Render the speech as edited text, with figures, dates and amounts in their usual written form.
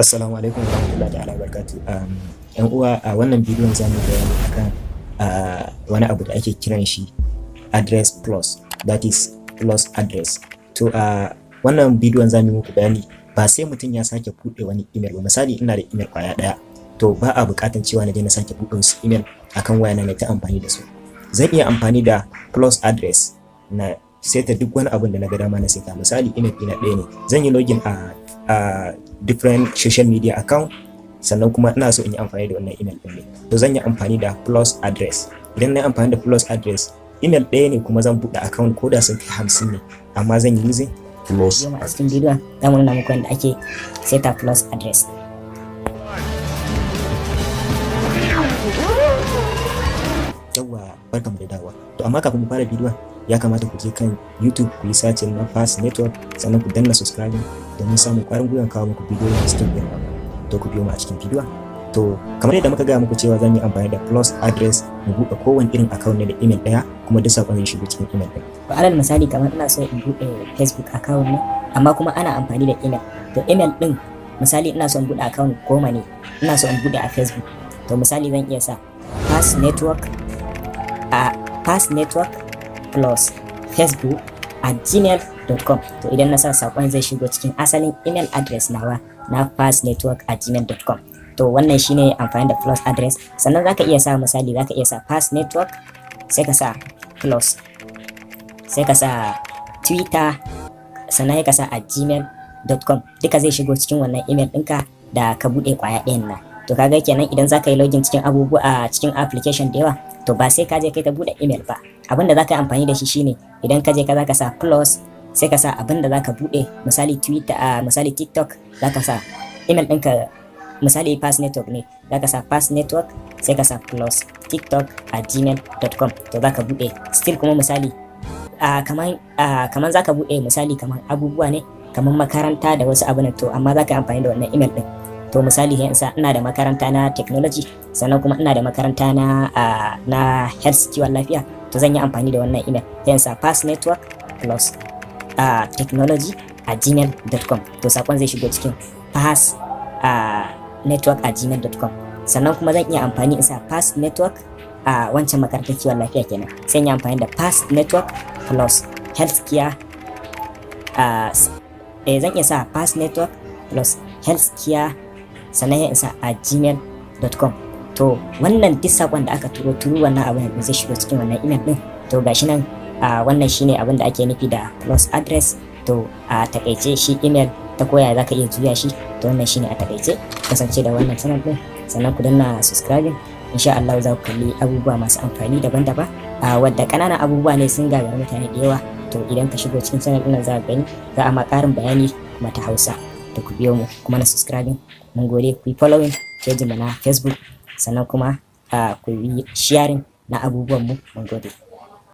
Assalamu alaikum warahmatullahi ta'ala wabarakatuh. ‘Yan uwa, a wannan bidiyon za mu yi bayani akan wani abu da ake kiran shi address plus, that is plus address. To, a wannan bidiyon za mu yi muku bayani ba sai mutum ya sake buɗe wani email ba. Misali, ina da email ƙwaya ɗaya, to ba a buƙatan cewa na je na sake buɗe wasu email akan wayana na ta amfani da su. Zan iya amfani da plus address na saita duk wani abun da na ga dama na saita. Misali, email ɗina ɗaya ne, zan yi login a different social media account, sannan kuma ina so in yi amfani da wannan email ɗin ne. To, zan yi amfani da plus address. Idan na yi amfani da plus address, email ɗaya ne kuma zan buɗe account ko da sun kai 50 ne, amma zan yi using plus. Yau a cikin bidiyon za mu nuna muku yadda ake saita plus address. Yawwa, barkamu da dawowa. To, amma kafin mu fara bidiyon, ya kamata ku je kan YouTube ku yi searching na Fast Network, sannan ku danna subscribing domin samun ƙwarin gwiwan kawo muku bidiyo masu kyau irin wannan. To, ku biyo mu a cikin bidiyon. To, kamar yadda muka gaya muku cewa zan yi amfani da plus address mu buɗe kowane irin account ne da email ɗaya, kuma duk saƙon zai shigo cikin email ɗin. To, alal misali, kamar ina so in buɗe Facebook account ne, amma kuma ana amfani da email. To, email ɗin, misali ina so in buɗe account 10 ne, ina so in buɗe a Facebook. To, misali zan iya sa pass network a pass network plus facebook@gmail.com. To, idan na sa, saƙon zai shigo cikin asalin email address nawa na fastnetwork@gmail.com. To, wannan shine amfani da plus address. Sannan zaka iya sa, misali, zaka iya sa pass network, sai ka sa plus, sai ka sa Twitter, sannan sai ka sa @gmail.com. Duka zai shigo cikin wannan email ɗinka da ka buɗe kwaya ɗayan nan. To, kaga kenan idan zaka yi login cikin abubuwa, a cikin application da yawa, to ba sai ka je kai ta buɗe email ba. Abin da zaka yi amfani da shi shine idan ka je ka zaka sa plus, sai ka sa abin da zaka buɗe, misali Twitter, misali TikTok, zaka sa email ɗinka, misali pass network ne, zaka sa pass network, sai ka sa plus tiktok@gmail.com. To, zaka buɗe still kuma misali kaman zaka buɗe, misali kaman abubuwa ne kaman makaranta da wasu abu, to amma zaka yi amfani da wannan email ɗin. To, misali yanzu ina da makaranta na technology, sannan kuma ina da makaranta na health, kiwon lafiya. To, zan yi amfani da wannan email, sai in sa pass network plus technology@gmail.com. To, sakon zai shigo cikin pass network@gmail.com. Sannan kuma zan iya amfani in sa pass network a wancan makarantar kiwon lafiya kenan, sai in yi amfani da pass network plus healthcare, zan iya sa pass network plus healthcare, sannan in sa @gmail.com. To, wannan duk sakon da aka turo turu wannan abin da zai shigo cikin wannan email din. To, gashi nan, wannan shine abin da ake nufi da plus address. To, a takaice shi email ta koya zaka iya juya shi. To, wannan shine a takaice. Kasance da wannan channel din, sannan ku danna subscribing. Insha Allah za ku kalli abubuwa masu amfani daban-daban, wadda ƙananan abubuwa ne sun gagari mutane da yawa. To, idan ka shigo cikin channel din za ka gani, za a ma ƙarin bayani kuma ta Hausa. To, ku biyo mu kuma na subscribing. Mun gode. Ku yi following page mu na Facebook, sannan kuma ku yi sharing na abubuwan mu. Mun gode.